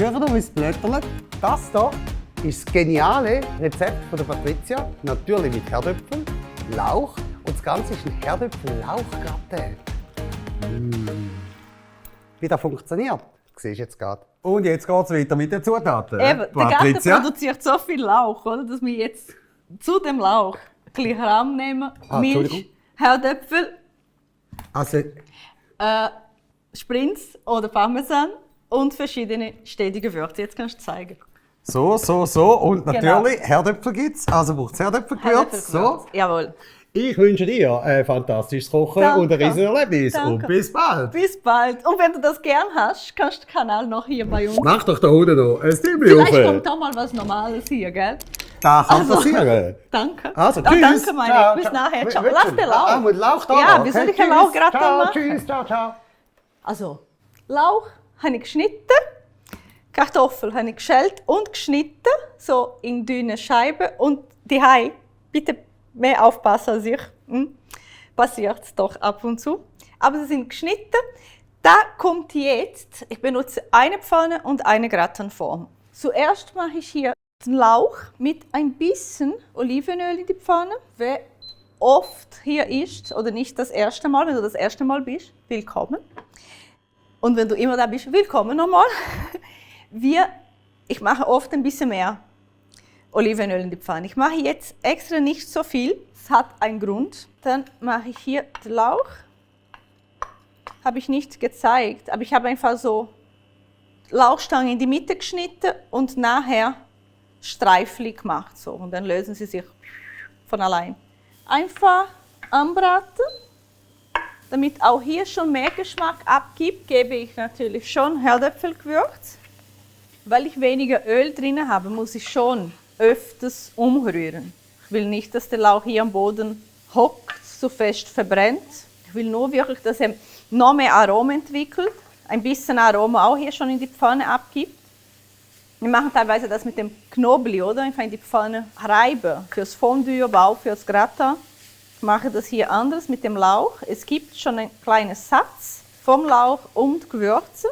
Hören wir, wie es blättert. Das hier ist das geniale Rezept von der Patricia. Natürlich mit Herdöpfeln, Lauch und das Ganze ist ein Herdöpfel-Lauchgratin. Wie das funktioniert, siehst du jetzt gerade. Und jetzt geht es weiter mit den Zutaten. Eben, der Garten produziert so viel Lauch, oder, dass wir jetzt zu dem Lauch ein bisschen Rahm nehmen, Milch, Herdöpfel, Also, Sprinz oder Parmesan und verschiedene ständige Gewürze. Jetzt kannst du zeigen. so. Und natürlich, Herdöpfel gibt es, also braucht es Herdöpfelgewürz. So. Jawohl. Ich wünsche dir ein fantastisches Kochen Danke. und ein Riesenerlebnis. Danke. Und bis bald. Bis bald. Und wenn du das gern hast, kannst du den Kanal noch hier bei uns. Mach doch da unten noch ein Stimmel Vielleicht auf. kommt da mal was Normales hier, gell? Das kann Also, passieren. Danke. Also, Ah, tschüss. danke, meine. Ciao, Bis ciao. nachher. Ciao. Willst Lass du? den Lauch. Ah, mit Lauch da. Ja, noch. wie soll ich Tschüss. einen Lauchgratin Ciao, machen? Tschüss, ciao. Also, Lauch habe ich geschnitten, Kartoffeln habe ich geschält und geschnitten, so in dünne Scheiben. Und die Hai, bitte mehr aufpassen als ich. Passiert es doch ab und zu. Aber sie sind geschnitten. Da kommt jetzt, ich benutze eine Pfanne und eine Gratinform. Zuerst mache ich hier den Lauch mit ein bisschen Olivenöl in die Pfanne. Wer oft hier isst oder nicht das erste Mal, wenn du das erste Mal bist, willkommen. Und wenn du immer da bist, willkommen nochmal. Ich mache oft ein bisschen mehr Olivenöl in die Pfanne. Ich mache jetzt extra nicht so viel. Es hat einen Grund. Dann mache ich hier den Lauch. Habe ich nicht gezeigt, aber ich habe einfach so Lauchstangen in die Mitte geschnitten und nachher Streifchen gemacht. So. Und dann lösen sie sich von allein. Einfach anbraten. Damit auch hier schon mehr Geschmack abgibt, gebe ich natürlich schon Herdöpfelgewürz. Weil ich weniger Öl drin habe, muss ich schon öfters umrühren. Ich will nicht, dass der Lauch hier am Boden hockt, so fest verbrennt. Ich will nur wirklich, dass er noch mehr Aromen entwickelt. Ein bisschen Aroma auch hier schon in die Pfanne abgibt. Wir machen teilweise das mit dem Knoblauch, oder? Einfach in die Pfanne reiben. Fürs Fondue, aber auch fürs Gratin. Ich mache das hier anders mit dem Lauch. Es gibt schon einen kleinen Satz vom Lauch und Gewürze.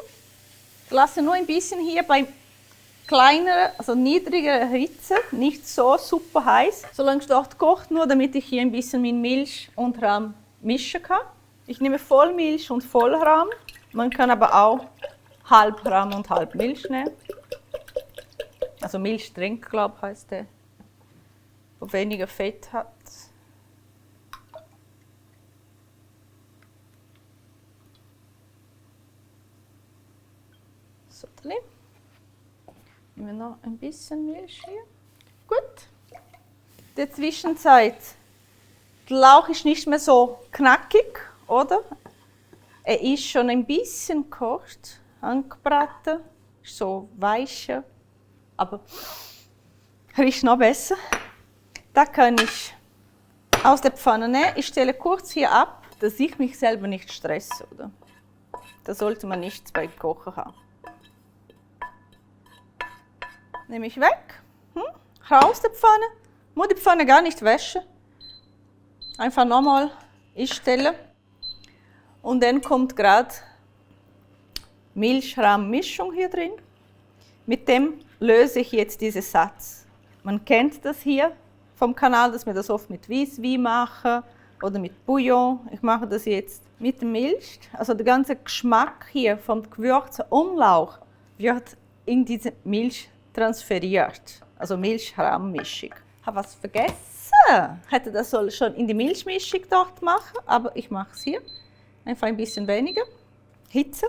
Ich lasse nur ein bisschen hier bei kleineren, also niedrigerer Hitze, nicht so super heiß, solange es dort kocht, nur damit ich hier ein bisschen mit Milch und Rahm mischen kann. Ich nehme Vollmilch und Vollrahm. Man kann aber auch halb Rahm und halb Milch nehmen. Also Milchtrink, glaube ich, heißt der, wo weniger Fett hat. So, nehmen wir noch ein bisschen Milch hier. Gut. In der Zwischenzeit, der Lauch ist nicht mehr so knackig, oder? Er ist schon ein bisschen gekocht, angebraten, so weicher, aber riecht noch besser. Da kann ich aus der Pfanne nehmen. Ich stelle kurz hier ab, dass ich mich selber nicht stresse, oder? Da sollte man nichts beim Kochen haben. Nehme ich weg, raus der Pfanne, muss die Pfanne gar nicht waschen. Einfach nochmal einstellen. Und dann kommt gerade Milch-Rahm-Mischung hier drin. Mit dem löse ich jetzt diesen Satz. Man kennt das hier vom Kanal, dass wir das oft mit Weisswein machen oder mit Bouillon. Ich mache das jetzt mit der Milch. Also der ganze Geschmack hier vom Gewürz und Lauch wird in diese Milch transferiert. Also Milch-Rahm-Mischung. Ich habe was vergessen. Ich hätte das schon in die Milchmischung dort machen, aber ich mache es hier. Einfach ein bisschen weniger Hitze.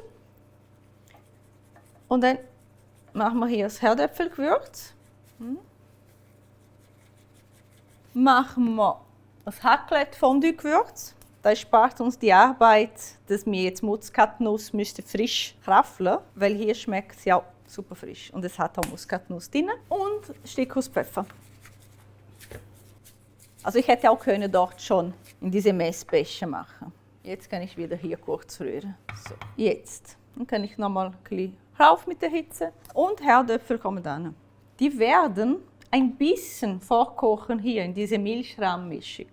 Und dann machen wir hier das Herdöpfelgewürz. Machen wir das Raclette-Fondue-Gewürz. Das spart uns die Arbeit, dass wir jetzt Muskatnuss frisch raffeln, weil hier schmeckt es ja super frisch. Und es hat auch Muskatnuss drin und ein Stück aus Pfeffer. Also ich hätte auch können dort schon in diese Messbecher machen. Jetzt kann ich wieder hier kurz rühren. So, jetzt. Dann kann ich nochmal ein bisschen rauf mit der Hitze. Und Herdöpfel kommen dann. Die werden ein bisschen vorkochen hier in diese Milchrahmmischung.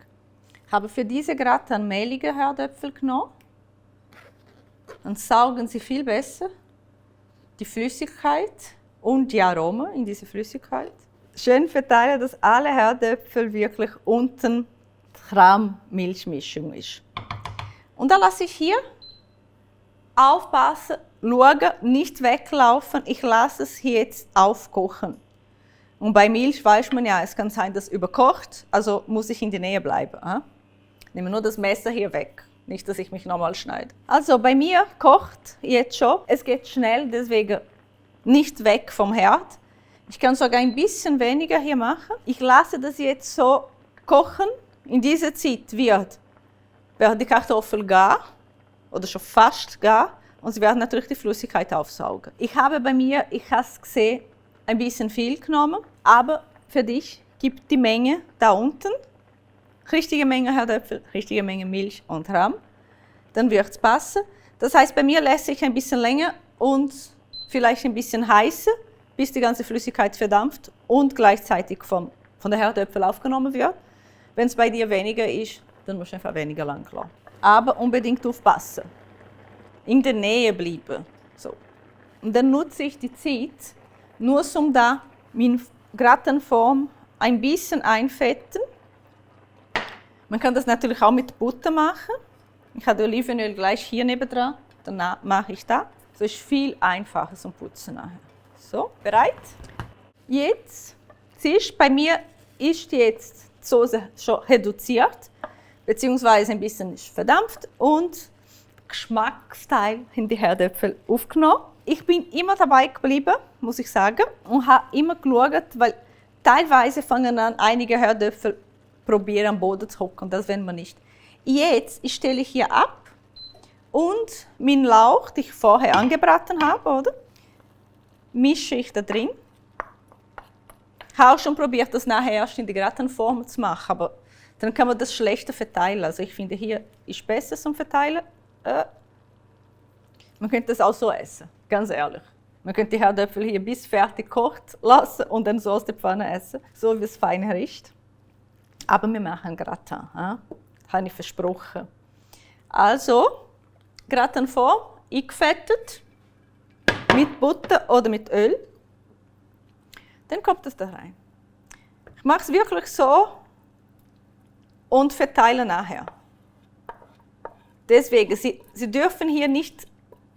Ich habe für diese Gratin mehlige Herdöpfel genommen. Dann saugen sie viel besser die Flüssigkeit und die Aromen in diese Flüssigkeit. Schön verteilen, dass alle Herdöpfel wirklich unten Creme-Milchmischung ist. Und dann lasse ich hier aufpassen, schauen, nicht weglaufen. Ich lasse es hier jetzt aufkochen. Und bei Milch weiß man ja, es kann sein, dass es überkocht, also muss ich in der Nähe bleiben. Ich nehme nur das Messer hier weg, nicht, dass ich mich nochmal schneide. Also bei mir kocht jetzt schon. Es geht schnell, deswegen nicht weg vom Herd. Ich kann sogar ein bisschen weniger hier machen. Ich lasse das jetzt so kochen. In dieser Zeit wird die Kartoffel gar oder schon fast gar und sie werden natürlich die Flüssigkeit aufsaugen. Ich habe bei mir, ich habe es gesehen, ein bisschen viel genommen, aber für dich gibt die Menge da unten, richtige Menge Herdöpfel, richtige Menge Milch und Rahm, dann wird es passen. Das heißt, bei mir lasse ich ein bisschen länger und vielleicht ein bisschen heißer, bis die ganze Flüssigkeit verdampft und gleichzeitig von der Herdöpfel aufgenommen wird. Wenn es bei dir weniger ist, dann musst du einfach weniger lang lassen. Aber unbedingt aufpassen. In der Nähe bleiben. So. Und dann nutze ich die Zeit, nur um da meine Gratenform ein bisschen einfetten. Man kann das natürlich auch mit Butter machen. Ich habe Olivenöl gleich hier nebendran. Dann mache ich das. So ist viel einfacher zum Putzen nachher. So, bereit? Jetzt, siehst, bei mir ist jetzt die Soße schon reduziert, beziehungsweise ein bisschen ist verdampft und Geschmacksteil in die Herdöpfel aufgenommen. Ich bin immer dabei geblieben, muss ich sagen, und habe immer geschaut, weil teilweise fangen an, einige Herdöpfel probieren am Boden zu hocken, das wollen wir nicht. Jetzt stelle ich hier ab und meinen Lauch, den ich vorher angebraten habe, oder, mische ich da drin. Ich habe auch schon probiert, das nachher erst in die Gratenform zu machen, aber dann kann man das schlechter verteilen. Also ich finde, hier ist besser zum Verteilen. Man könnte das auch so essen, ganz ehrlich. Man könnte die Herdöpfel hier bis fertig kocht lassen und dann so aus der Pfanne essen, so wie es fein riecht. Aber wir machen Gratin, habe ich versprochen. Also, Gratenform, eingefettet, mit Butter oder mit Öl. Dann kommt es da rein. Ich mache es wirklich so und verteile nachher. Deswegen, Sie dürfen hier nicht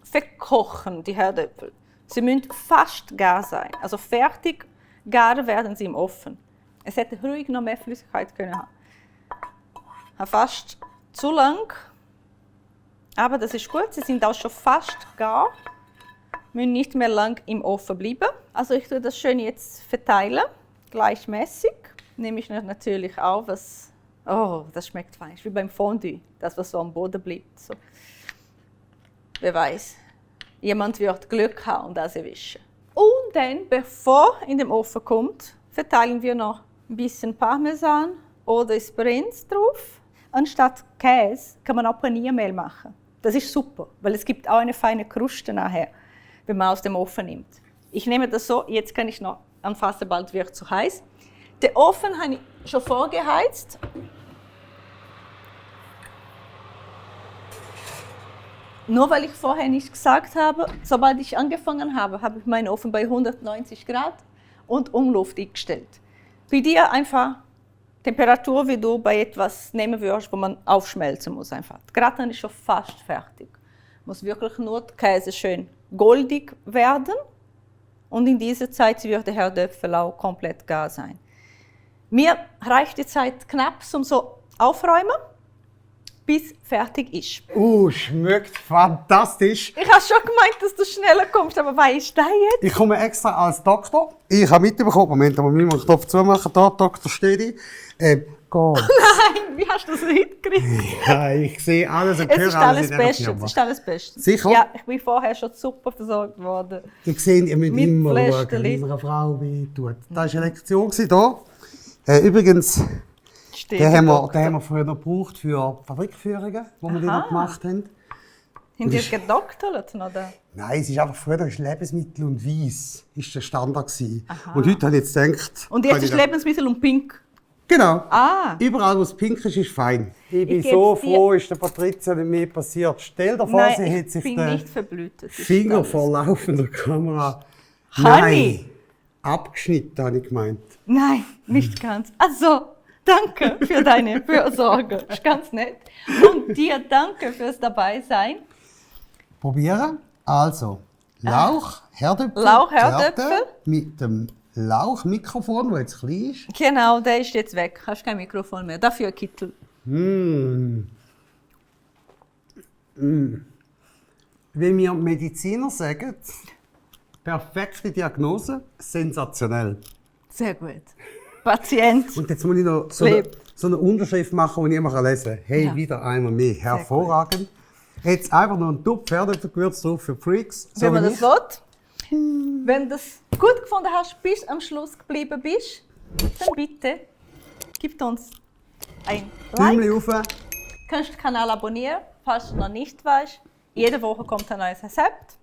verkochen, die Herdöpfel. Sie müssen fast gar sein. Also fertig gar werden sie im Ofen. Es hätte ruhig noch mehr Flüssigkeit können haben. Fast zu lang. Aber das ist gut, sie sind auch schon fast gar. Müssen nicht mehr lang im Ofen bleiben. Also ich tue das schön jetzt verteilen, gleichmäßig. Nehme ich natürlich auch was. Oh, das schmeckt fein, wie beim Fondue, das was so am Boden bleibt. So. Wer weiß, jemand wird Glück haben und das erwischen. Und dann, bevor in den Ofen kommt, verteilen wir noch ein bisschen Parmesan oder Sprinz drauf. Anstatt Käse kann man auch Paniermehl machen. Das ist super, weil es gibt auch eine feine Kruste nachher, wenn man aus dem Ofen nimmt. Ich nehme das so, jetzt kann ich noch anfassen, bald wird es zu heiß. Den Ofen habe ich schon vorgeheizt. Nur weil ich vorher nicht gesagt habe, sobald ich angefangen habe, habe ich meinen Ofen bei 190 Grad und Umluft eingestellt. Bei dir einfach Temperatur, wie du bei etwas nehmen würdest, wo man aufschmelzen muss. Einfach. Der Gratin ist schon fast fertig. Muss wirklich nur der Käse schön goldig werden und in dieser Zeit wird der Herdöpfel auch komplett gar sein. Mir reicht die Zeit knapp, um so aufräumen, bis fertig ist. Schmeckt fantastisch. Ich habe schon gemeint, dass du schneller kommst, aber was ist das jetzt? Ich komme extra als Doktor. Ich habe mitbekommen, Moment, aber wir müssen den Topf zumachen. Da, Dr. Stedi. Geht. Nein, wie hast du das hingekriegt? Ja, ich sehe alles und Es höre ist alles alles in dieser Beste. Firma. Es ist alles Beste. Sicher? Ja, ich bin vorher schon super versorgt worden. Ihr seht, ihr müsst Mit immer schauen, Pflästerli. wie man eine Frau wehtut. Das war eine Lektion hier. Übrigens, den haben wir früher noch gebraucht für Fabrikführungen, die wir noch gemacht haben. Haben die gedoktert, oder? Nein, es ist einfach früher ist Lebensmittel und Weiss ist der Standard gewesen. Und heute habe ich jetzt gedacht... Und jetzt ist Lebensmittel und Pink. Genau. Ah. Überall, wo es pink ist, ist fein. Ich bin Ich so geb's dir. froh, ist der Patrizia nicht mehr passiert. Stell dir vor, sie Nein, hätte ich sich bin den nicht verblüht. Das ist Finger alles. vor laufender Kamera Honey. Abgeschnitten, habe ich gemeint. Nein, nicht ganz. Also, danke für deine Fürsorge. Ist ganz nett. Und dir danke fürs Dabeisein. Probieren. Also, Lauch, Herdöpfel. Lauch, Herdöpfel. Gärten mit dem Lauchmikrofon, das jetzt klein ist. Genau, der ist jetzt weg. Hast kein Mikrofon mehr. Dafür ein Kittel. Wie wir Mediziner sagen, perfekte Diagnose, sensationell. Sehr gut. Patient. Und jetzt muss ich noch Lebt. so eine Unterschrift machen, die ich immer lesen kann. Hey, Ja. wieder einmal mehr. Hervorragend. Jetzt einfach noch ein Tupf Herdöpfelgewürz drauf für Freaks. So Wenn man wie das will. Wenn du das gut gefunden hast, bis am Schluss geblieben bist, dann bitte gib uns ein Däumchen Like. rauf. Kannst den Kanal abonnieren, falls du noch nicht weißt. Jede Woche kommt ein neues Rezept.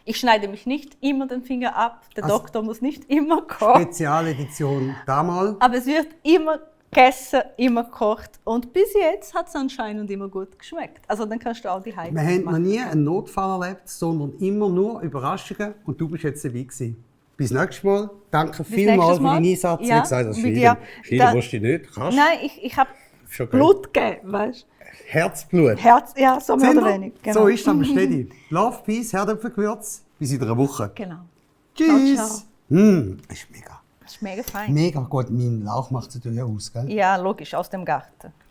Ich schneide mich nicht immer den Finger ab. Der Also- Doktor muss nicht immer kochen. Spezialedition damals. Aber es wird immer gegessen, immer gekocht. Und bis jetzt hat es anscheinend immer gut geschmeckt. Also dann kannst du auch die Heim Wir haben noch machen. nie einen Notfall erlebt, sondern immer nur Überraschungen. Und du bist jetzt dabei gewesen. Bis nächstes Mal. Danke vielmals nächstes für Mal. deinen Einsatz. Ja, Wie gesagt, das mit Schneiden, dir. Schneiden Da- musst du nicht. Kannst. Nein, ich habe Schon gut. Blut gegeben, weißt du? Herzblut. Herz, ja, so mehr Seht oder ihr? weniger. Genau. So ist es am Steady. Love, Peace, Herdöpfelgewürz. Bis in einer Woche. Genau. Tschüss. Ciao, ciao. Ist mega. Das ist mega fein. Mega gut. Mein Lauch macht es natürlich aus, gell? Ja, logisch, aus dem Garten.